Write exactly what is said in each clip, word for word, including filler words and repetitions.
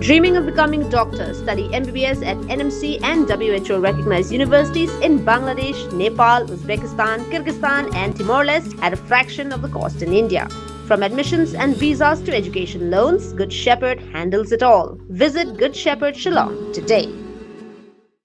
Dreaming of becoming a doctor? Study M B B S at N M C and W H O recognized universities in Bangladesh, Nepal, Uzbekistan, Kyrgyzstan, and Timor Leste at a fraction of the cost in India. From admissions and visas to education loans, Good Shepherd handles it all. Visit Good Shepherd Shillong today.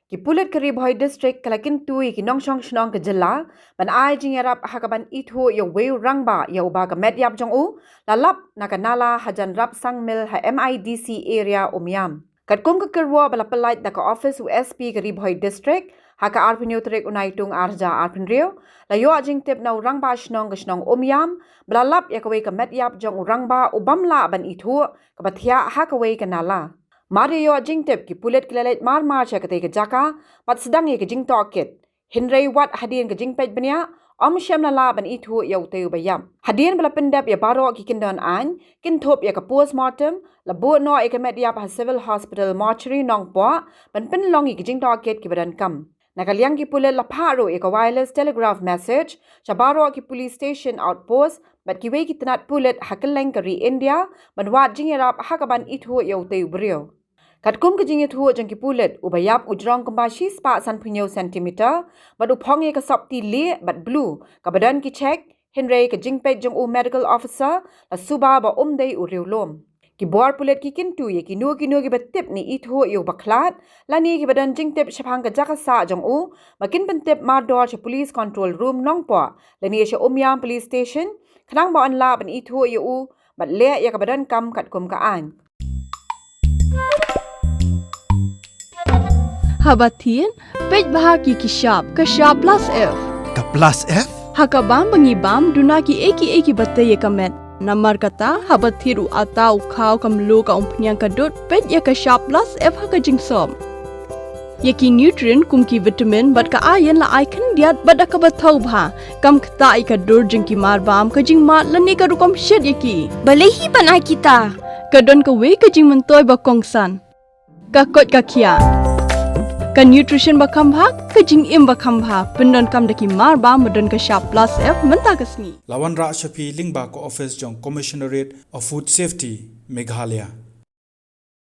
Ki pulit ka Ri Bhoi District ka la kyntu ïa ki nongshong shnong ka jylla ban ai jingïarap ha kaban ithuh ïa uwei u rangbah ïa uba ka met ïap jong u la lap na ka nala hajan Rapsang Mill ha M I D C area Umiam. Katkum ka kyrwoh ba la pyllait da ka office u S P ka Ri Bhoi District ha ka arphew tarik u Naitung arhajar arphew, la ïoh jingtip na u rangbah shnong ka shnong Umiam ba la lap ïa kawei ka met ïap jong u rangbah u bym lah ban ithuh kaba thiah ha kawei ka nala. Mar ïa ïoh jingtip, ki pulit ki la leit marmar sha katei ka jaka bad sdang ïa ka jingtohkit. Hynrei wat hadien ka jingpeit bniah, ym shym la lah ban ithuh ïa utei uba ïap. Hadien ba la pyndep ïa baroh ki kyndon aiñ, kynthup ïa ka postmortem, la buh noh ïa ka met ïap ha Civil Hospital Mortuary Nongpoh ban pynlong ïa ki jingtohkit kiba donkam. Na ka liang ki pulit la phah ruh ïa ka wireless telegraph message sha baroh ki police station outpost bad kiwei ki tnat pulit ha kylleng ka ri India ban wad jingïarap ha kaban ithuh ïa utei u briew. Katkum ka jingïathuh jong ki pulit, uba ïap u jrong kumba shispah sanphew centimeter bad u phong ïa ka sopti lieh bad blue kaba don ki check, hynrei ka jingpeit jong u medical officer la suba ba um dei u riewlum. Ki bor pulit ki kyntu ïa kino kino kiba tip ne ithuh ïa uba khlad lane kiba don jingtip shaphang ka jaka sah jong u ba kin pyntip mardor sha Police Control Room Nongpoh lane sha Umiam Police Station khnang ba yn lah ban ithuh ïa u bad leh ïa kaba donkam katkum ka aiñ. Haba thied, peit bha ki ki shap, ka shap plus F. Ka plus F? Ha ka bam ba ngi bam, duna kiei kiei kiba tei ïa ka met. Namar kata, haba thied u atta, u khaw, ka mluh, ka umphniang, ka dud, peit ïa ka shap plus F ha ka jingsop. Ïa ki nutrient kum ki vitamin bad ka iron la ai khyndiat bad da kaba thaw bha. Kam ktah ïa ka dur jong ki mar bam, ka jingmad lane ka rukom shet ïa ki. Balei hi ban ai kita? Ka don kawei ka jingmyntoi ba kongsan. Ka koit ka khiah. Ka nutrition ba kham bha, ka jingim ba kham bha. Pyndonkam da ki mar bam ba don ka shap plus F mynta ka sngi. La wanrah sha phi lyngba ka office jong Commissionerate of Food Safety, Meghalaya.